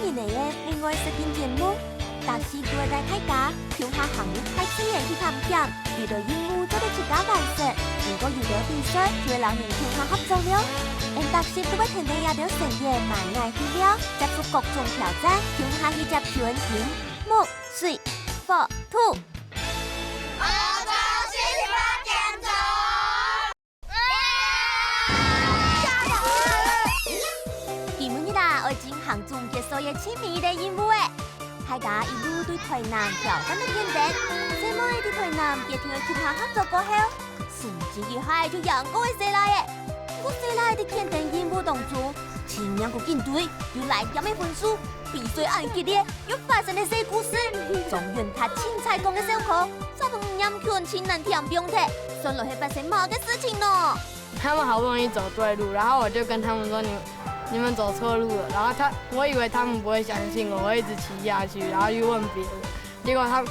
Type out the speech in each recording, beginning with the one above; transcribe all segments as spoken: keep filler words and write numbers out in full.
人仔个戶外實境節目，逐集都會帶大家共下行入大自然去探險。有兜任務做得自家完成，如果有兜比賽，就會摎人共下合作了。𠊎逐集都會跈等這兜成員滿哪去尞，接受各種挑戰，共下去接觸金、木、水、火、土。歐洲四十八點鐘。 今晡日啊，愛進行總決賽个盡尾个任務欸！大家一路對台南挑戰到墾丁，細妹仔在台南結條个共下合作過後，成績一下就贏過个細倈仔。毋過細倈仔在墾丁任務當中，盡贏過警隊，有來贏个分數，比賽恁激烈， 又發生了細故事，總有佢凊彩講个笑科，煞分嚴群盡難添放忒，算來係發生麼个事情呢？他們好不容易走對路，然後我就跟他們說：“你，你們走錯路了。”然後他，我以為他們不會相信我，我一直騎下去，然後去問別人。結果他，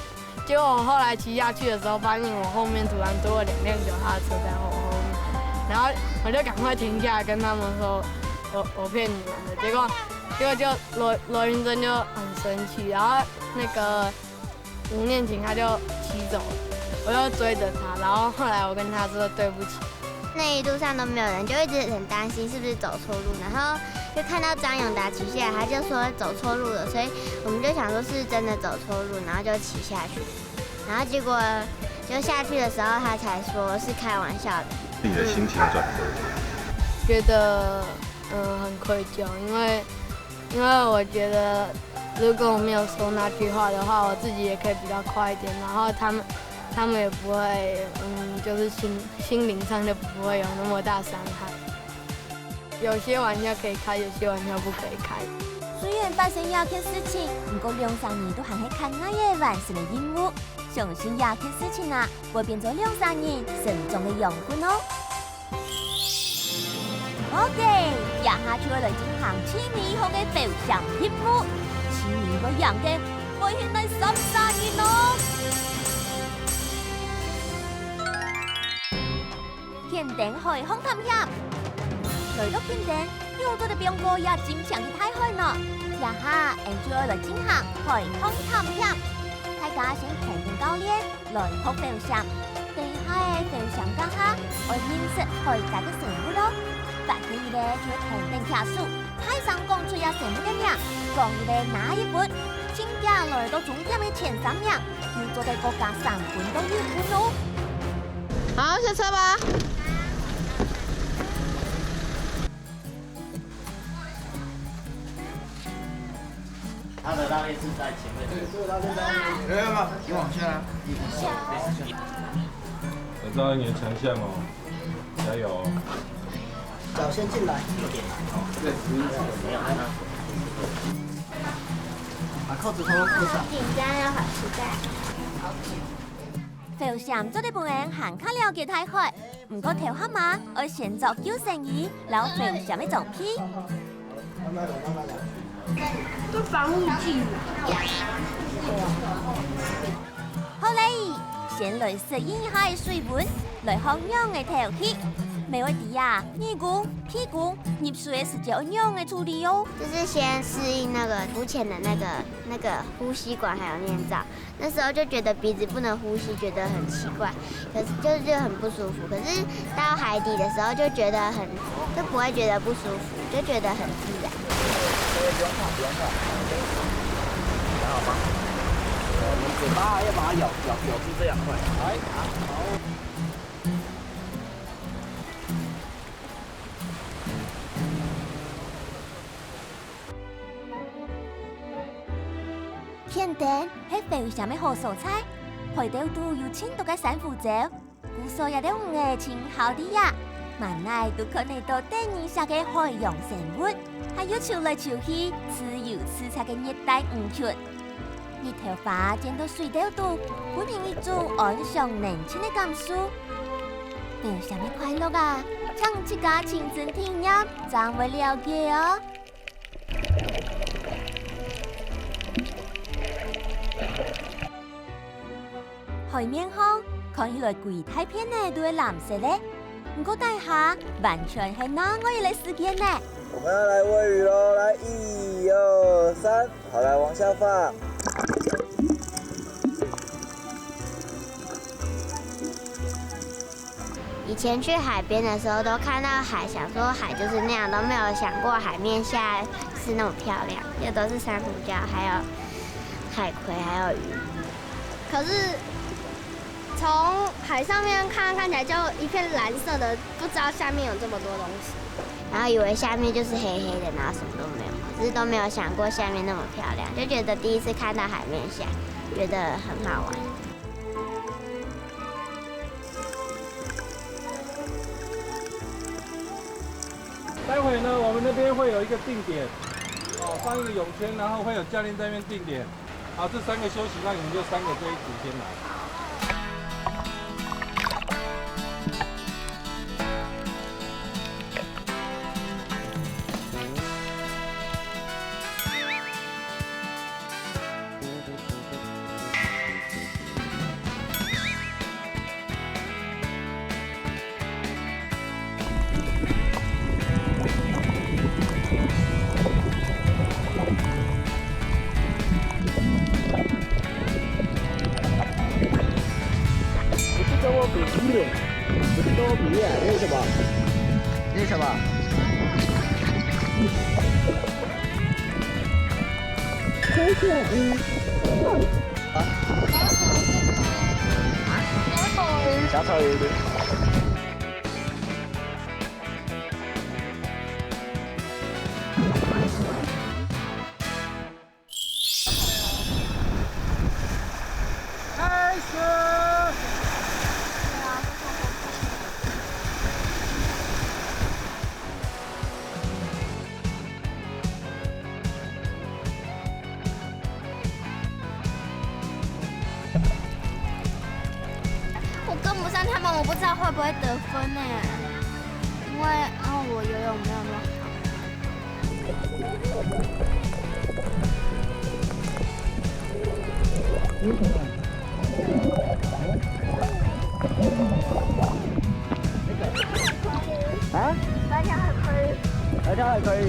結果我後來騎下去的時候，發現我後面突然多了兩輛腳踏車在我後面，然後我就趕快停下來跟他們說：“我，我騙你們的。”結果 結果就羅，羅雲珍就很生氣，然後那個吳念琴她就騎走了，我就追著她，然後後來我跟她說對不起。那一路上都沒有人，就一直很擔心是不是走錯路，然後就看到張永達騎下來，他就說走錯路了，所以我們就想說是真的走錯路，然後就騎下去，然後結果就下去的時候，他才說是開玩笑的。你的心情轉折？覺得，嗯，很愧疚，因為，因為我覺得如果我沒有說那句話的話，我自己也可以比較快一點，然後他們，他們也不會，嗯，就是心，心靈上就不會有那麼大傷害。有些玩笑可以開，有些玩笑不可以開。雖然發生這件事情，毋過兩儕人都還係較𠊎个完成个任務。相信這件事情啊，會變做兩儕人成長个養分哦。 OK，這下就愛來進行盡尾項个表揚任務。盡尾會贏个，會係哪三儕人哦？墾丁海防探險。來到墾丁，又做得放過這真靚个大海呢。這下，𠊎就愛來進行海防探險。大家先跈等教練 來學浮潛。第一下个浮潛該下，愛認識海底个生物囉。發現一個就會跈等擎手，大聲講出這生物个名，講一個拿一分，盡遽來到終點个前三名，就做得國家賞分到一分囉。好，下車吧。 他的拉鏈是在前面的。對，這個拉鏈在後面。沒有，沒有，你往下拉。我知道你的強項哦，加油哦。腳先進來。有點難哦。對，沒有，沒有。把扣子偷偷扣上。緊張又好期待。 浮潛做得分𠊎還較了解大海，毋過頭下嘛，愛先著救生衣，摎浮潛个裝備。都防護鏡。好咧，先來適應一下个水溫，來學仰仔敨氣。乜愛知啊，耳公、鼻公入水个時節愛仰仔處理哦。就是先適應那個浮潛的那個，那個呼吸管還有面罩。 那時候就覺得鼻子不能呼吸，覺得很奇怪，可是就是就很不舒服。可是到海底的時候就覺得很，就不會覺得不舒服，就覺得很自然。不用怕，不用怕，OK，還好嗎？呃，你嘴巴要把它咬，咬，咬住，這樣快。哎，好，好。 墾丁係浮潛个好所在，海底肚有盡多个珊瑚礁，故所這兜魚仔盡好在這，滿哪都看得到得人惜个海洋生物，還有泅來泅去、自由自在个熱帶魚群。日頭花濺到水底肚，分人一種安詳寧靜个感受。浮潛个快樂啊，請自家親身體驗，正會了解哦。 海面項看起來歸大片仔都係藍色个，毋過底下完全係另外一個世界呢。我們要來餵魚囉，來，一、二、三，好，来往下放。以前去海边的时候，都看到海，想说海就是那样，都没有想过海面下是那么漂亮，因为都是珊瑚礁，还有海葵，还有鱼。可是从海上面看，看起来就一片蓝色的，不知道下面有这么多东西。然后以为下面就是黑黑的，然后什么都没有，可是都没有想过下面那么漂亮，就觉得第一次看到海面下，觉得很好玩。待会呢，我们那边会有一个定点，哦，放一个泳圈，然后会有教练在那边定点。好，这三个休息，那你们就三个这一组先来。不是跟我比耶，不是跟我比耶，那是什么？那是什么？小丑鱼。啊？小丑鱼。开始。我跟不上他们，我不知道会不会得分呢。因为，哦，我游泳没有那么好。 啊？大家还可以。大家还可以。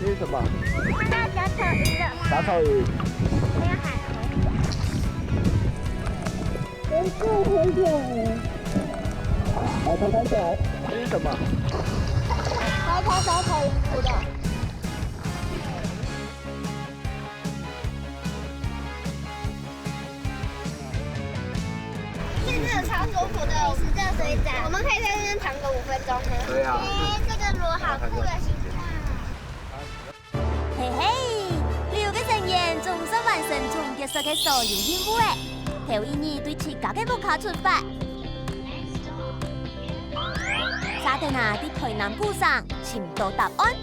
这是什么？看到小丑鱼了。小丑鱼。还有海葵。 来，拍拍手。这是什么？拍拍手，拍鱼的。现在有超舒服的，我们可以在这边躺个五分钟吗？可以啊。哎，这个螺好酷的形状。 嘿嘿，六个成員總算完成總決賽个所有任務了。頭一日對自家个屋下出發。沙特啊，在台南古城尋到答案，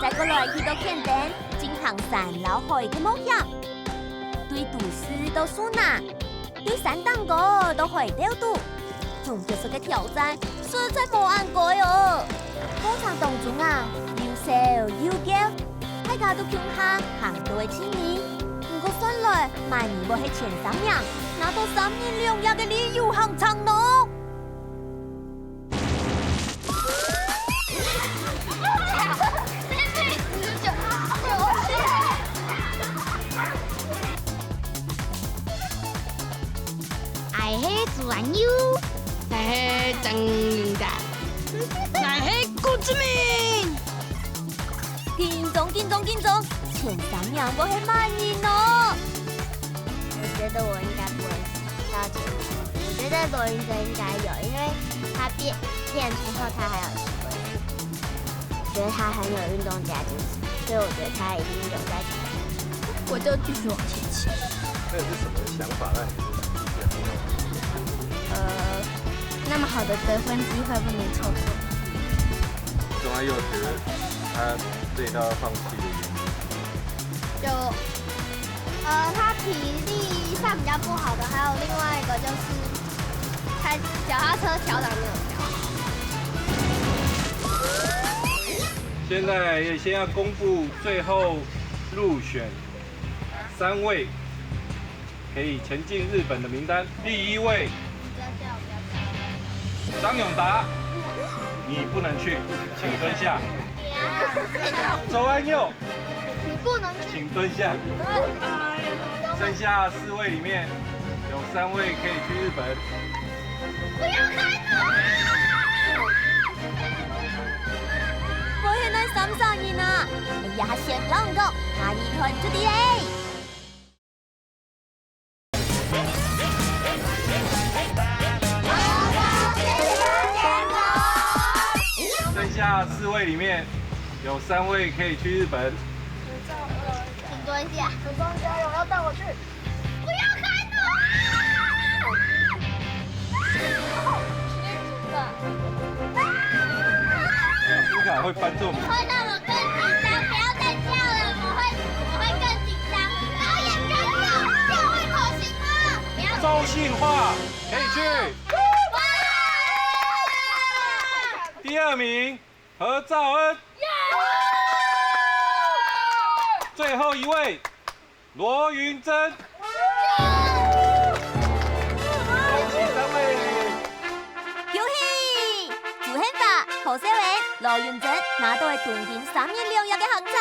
再過來去到墾丁，進行山摎海个冒險。對都市到樹林， 對山頂高到海竇肚，總決賽个挑戰實在無恁該哦。過程當中啊，又笑又噭，大家都共下行到个盡尾。毋過算來，麼人會係前三名，拿到三日兩夜个旅遊行程呢？ 𠊎係豬男友，𠊎係張永達，𠊎係古志明。緊張，緊張，緊張！前三名會係麼人呢？我覺得我應該不會到前三名，我覺得羅雲哲應該有，因為他變，變之後他還有機會。 覺得他很有運動家精神，所以我覺得他一定有在進步。我就繼續往前騎。那你是什麼想法讓你繼續往前？呃，那麼好的得分機會不能錯過。鍾愛佑覺得他最大要放棄的原因是什麼？就，呃，他體力上比較不好的，還有另外一個就是他腳踏車調檔沒有調好。 現在先要公布最後入選三位可以前進日本的名單。第一位，張永达，你不能去，请蹲下。周安佑，你不能去，请蹲下。剩下四位里面，有三位可以去日本。不要看我！我现在三三人啊，哎呀，先让我，哪里团出的哎？ 剩下四位里面，有三位可以去日本。请蹲下。可颂加油，要带我去。不要看我！ 你敢会搬这种？你会让我更紧张，不要再叫了，我会，我会更紧张。导演跟我，教会口型吗？不要。周信化可以去。哇！第二名何兆恩。耶！最后一位 罗云珍。恭喜三位！恭喜！朱汉發、何少恩、罗云珍拿到个东京三日两夜个行程。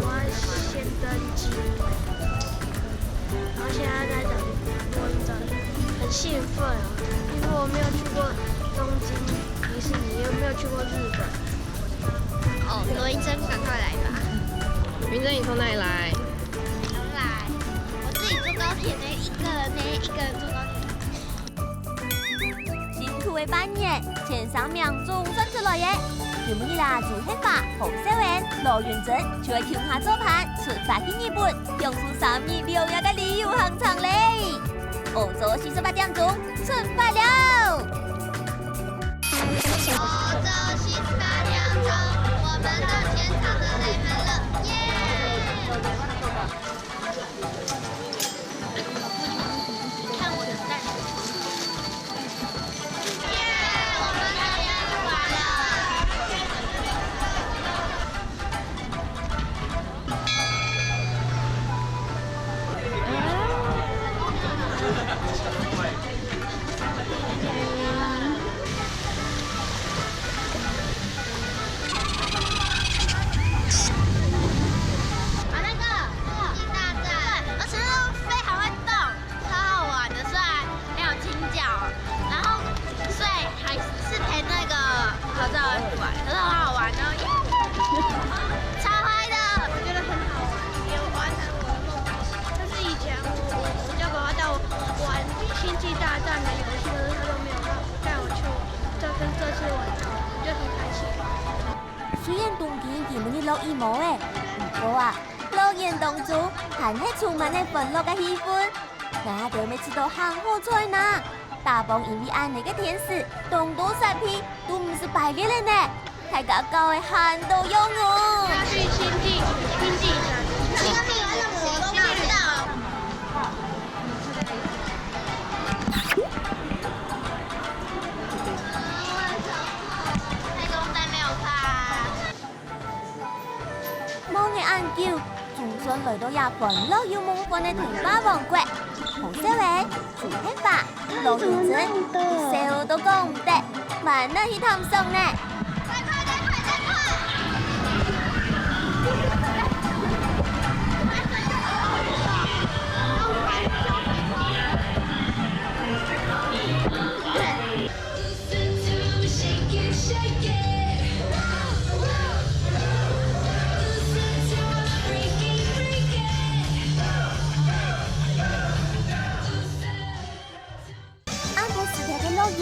我先登机，然后现在在等罗云珍，很兴奋啊，因为我没有去过东京 迪士尼，又没有去过日本。哦，罗云珍，赶快来吧。云珍，你从哪里来？从来，我自己坐高铁呢，一个人呢，一个人坐高铁。辛苦个半年，前三名总算出來了。今日啊，朱漢發、何少恩、羅云珍就會共下做伴，出發去日本，享受三日兩夜个旅遊行程咧。 歐洲四十八點鐘出發了！歐洲四十八點鐘，我們到現場的雷門了，耶！看我有帶手機。耶，我們到現場了。 啊，那個，那個，對，而且那個飛還會動，超好玩的，雖然沒有聽到。 然後，所以還是陪那個何兆恩玩，可是很好玩哦，耶！超嗨的，我覺得很好玩，有完成我的夢想。但是以前我，我，我叫爸爸帶我玩星際大戰的遊戲，可是他都沒有帶我去玩，這跟這次玩到，我就很開心。雖然東京今晡日落雨無欸，毋過啊，樂園當中還係充滿了歡樂个氣氛。 𠊎兜乜試著還好在哪，打幫因為恁呢个天時，當多雪皮都毋使排列了呢，大家搞到還到樣哦。要去星際，星際展。太空站沒有趴。 望了恁久，總算來到這歡樂又夢幻个童話王國。何少恩、朱漢發、羅雲珍，笑到講毋得，滿哪去探索呢！再快，再快，再快！ 暗晡時頭个樂園，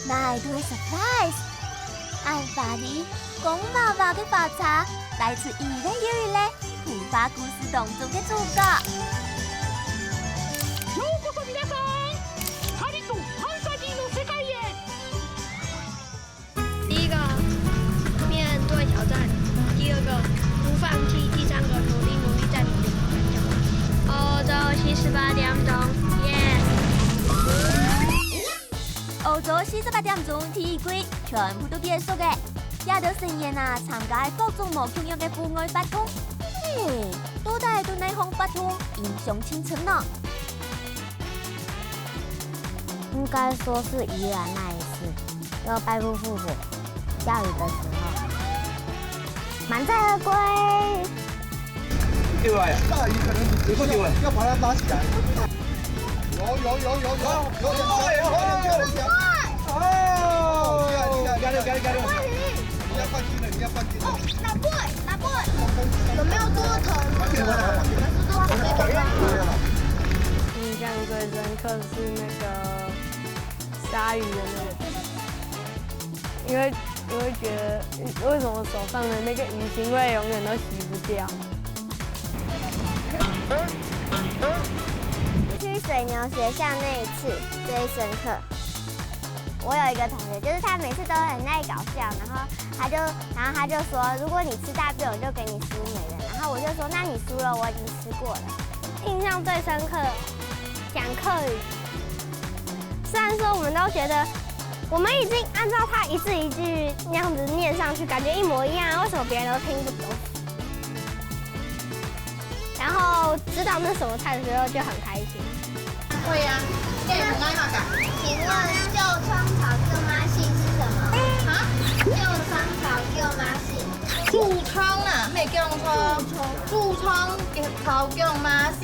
哪會都係surprise。恁華麗、光華華个花車，帶出一粒又一粒童話故事當中个主角。ようこそ皆さん、パリとファンタジーの世界へ。 第一個，面對挑戰。第二個，不放棄。第三個，努力，努力，再努力。歐洲四十八點鐘，耶！歐洲四十八點鐘第一季全部都結束了。這兜成員啊，參加了各種無共樣个戶外活動。嘿，到底都哪項活八通印象盡深呢？應該說是宜蘭那一次，就拜不復活，下雨的時候，滿載而歸。對啊，大雨可能你不久了，要把它拉起來。有有有有有有有有有有有有。哦，厲害厲害，加油加油加油！你要冠軍了，你要冠軍了。哦，老板老板，有沒有做成？印象最深刻是那個 鯊魚的那個，因為我會覺得，為什麼手上的那個魚腥味永遠都洗不掉？去水牛學校那一次最深刻。我有一個同學，就是他每次都很愛搞笑，然後他就，然後他就說，如果你吃大便，我就給你十五美元。然後我就說，那你輸了，我已經吃過了。印象最深刻，講客語。 雖然說我們都覺得，我們已經按照他一字一句那樣子念上去，感覺一模一樣啊，為什麼別人都聽不懂？然後知道那什麼菜的時候就很開心。會啊，這个愛嘛講。請問舊蔥炒姜嫲絲是什麼？啊？舊蔥炒姜嫲絲。 豬腸啦，毋係薑蔥，豬腸炒薑嫲絲，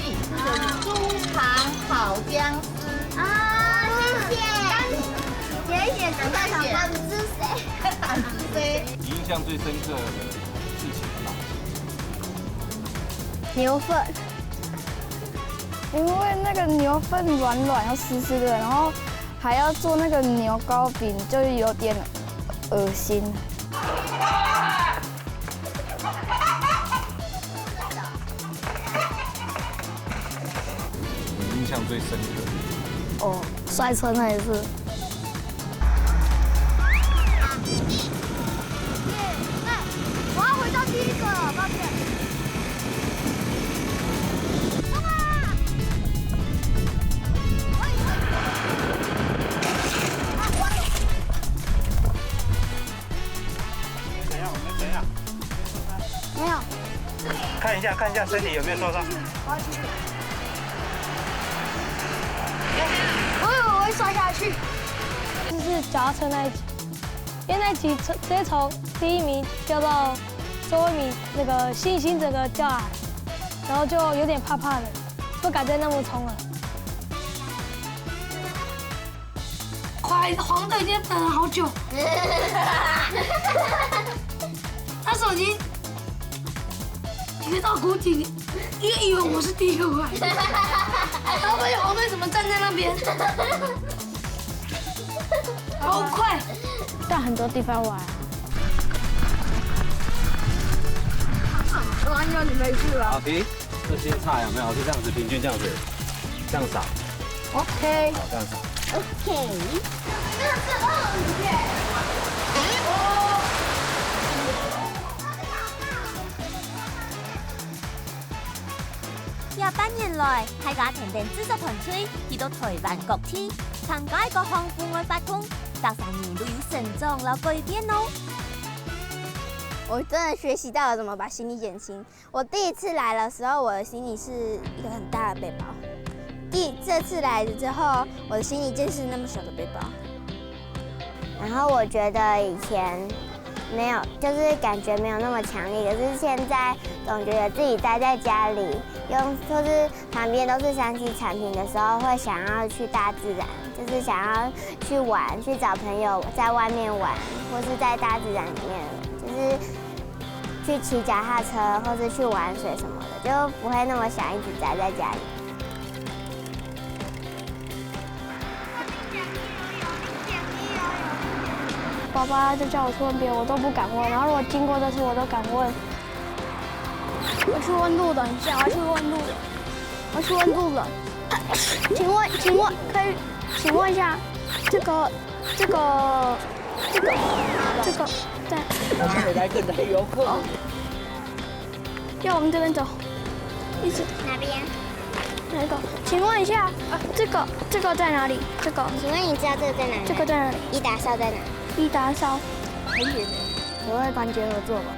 豬腸炒薑絲。啊，謝謝。謝謝，感謝。感謝。你印象最深刻的事情是什麼？牛糞，因為那個牛糞軟軟又濕濕的，然後 還要做那個牛軋餅，就有點噁心。你印象最深刻的？哦，摔車那一次。我要回到第一個了，抱歉。 怎樣？我們怎樣？沒有。看一下，看一下身體有沒有受傷。我以為我會摔下去。就是腳踏車那一集，因為那一集直接從第一名掉到最後一名，那個信心整個掉下來，然後就有點怕怕的，不敢再那麼衝了。 快，黃隊已經等了好久。他手機提到谷底，也以為我是第一個過來。然後發現黃隊怎麼站在那邊，好快。到很多地方玩。好，你沒事吧？好，停。 這些菜有沒有？就這樣子，平均這樣子，這樣撒。OK。好，這樣撒。OK。這半年來，大家跈等製作團隊去到臺灣各地，參加各項戶外活動，逐儕人都有成長摎改變哦。我真的學習到了怎麼把行李減輕。 我第一次來的時候，我的行李是一個很大的背包。第，這次來了之後，我的行李竟是那麼小的背包。然後我覺得以前沒有，就是感覺沒有那麼強烈，可是現在總覺得自己待在家裡，用，就是旁邊都是三C產品的時候，會想要去大自然，就是想要去玩，去找朋友在外面玩，或是在大自然裡面，就是 去騎腳踏車或是去玩水什麼的，就不會那麼想一直宅在家裡。爸爸就叫我去問別人，我都不敢問。然後如果經過這處，我都敢問。我去問路的，你叫我去問路的，我去問路的。請問，請問，可以，請問一下，這個，這個，這個，這個，對。我們回來跟遊客。要往這邊走，一直。哪邊？哪一個？請問一下，啊，這個，這個在哪裡？這個。請問你知道這個在哪裡嗎？這個在哪裡？伊達邵在哪？伊達邵。很遠的。我會團結合作吧。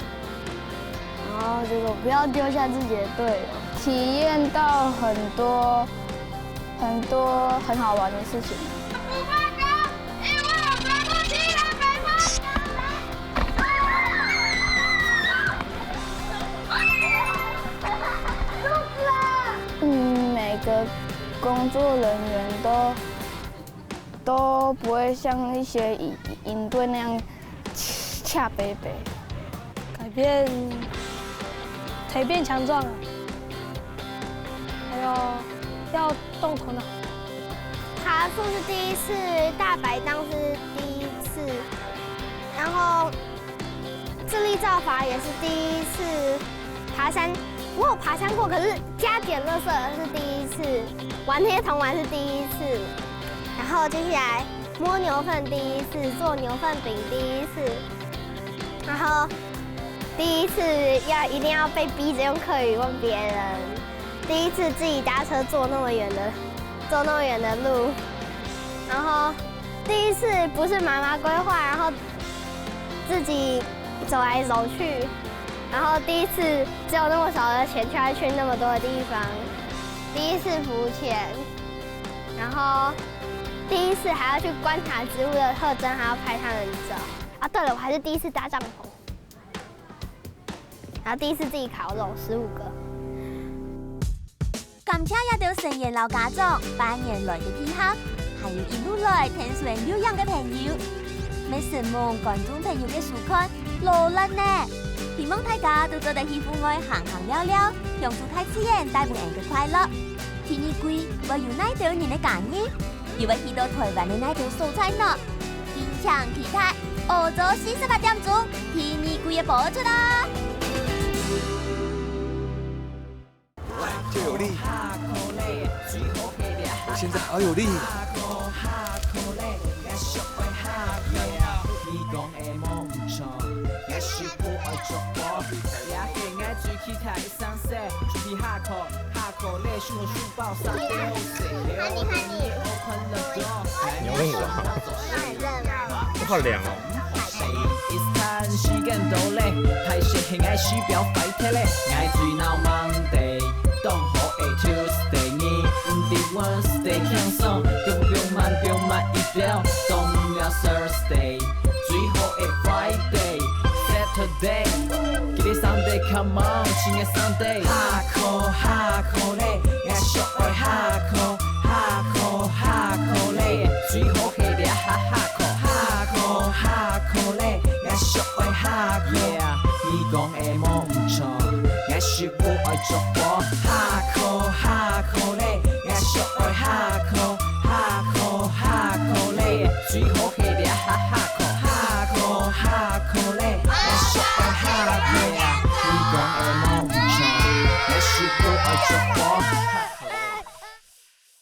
然後就是不要丟下自己的隊友。体验到很多很多很好玩的事情。嗯，每个工作人员都都不会像一些营营队那样恰恰北北。改变，腿变强壮了，还有要动头脑。爬树是第一次，大排档是第一次，然后自力造筏也是第一次，爬山我有爬山过，可是加捡垃圾是第一次，玩那些铜玩是第一次，然后接下来摸牛粪第一次，做牛粪饼第一次，然后第一次要一定要被逼着用客语问别人，第一次自己搭车坐那么远的，坐那么远的路，然后第一次不是妈妈规划，然后自己走来走去，然后第一次只有那么少的钱，却要去那么多的地方，第一次浮潜，然后第一次还要去观察植物的特征，还要拍它们照。啊，对了，我还是第一次搭帐篷，然后第一次自己烤肉，十五个。感謝這兜成員摎家長半年來个配合，還有一路來𢯭手有影个朋友。乜承蒙觀眾朋友个收看，勞力呢！希望大家都做得去戶外行行尞尞，享受大自然帶分𠊎个快樂。第二季會有哪兜人个加入？又會去到台灣个哪兜所在呢？敬請期待，下晝四十八點鐘，第二季个播出啊！ 就有力。我现在好有力。你要问我？我好凉哦。